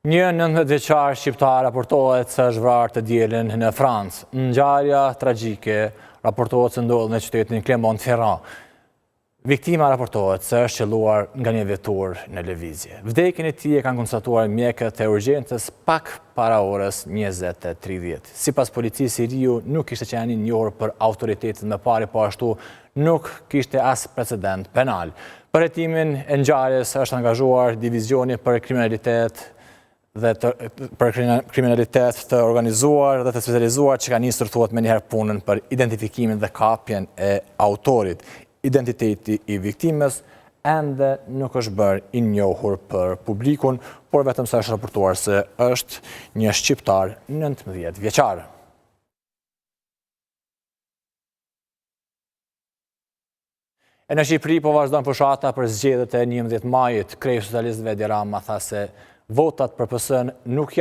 Një 19 vjeçar shqiptar raportohet se është vrarë të dielën në Francë. Ngjarja tragjike raportohet se ndodh në qytetin Clermont-Ferrand. Viktima raportohet se është qëlluar nga një veturë në lëvizje. Vdekjen e tij e kanë konstatuar mjekët e urgjencës pak para orës 20:30. Sipas policisë, i riu nuk kishte qenë i njohur për autoritetet më parë, po ashtu nuk kishte as precedent penal. Për hetimin e ngjarjes është angazhuar divizioni për kriminalitet dhe të, për kriminalitet të organizuar dhe të specializuar që ka nisur thuhet menjëherë punën për identifikimin dhe kapjen e autorit. Identiteti i viktimës ende nuk është bërë i njohur për publikun, por vetëm se është raportuar se është një shqiptar 19 vjeçar. E në Shqipëri po vazhdon fushata për zgjedhjet e 11 majit. Kreu i socialistëve Edi Rama tha se votat për PS-në nuk janë.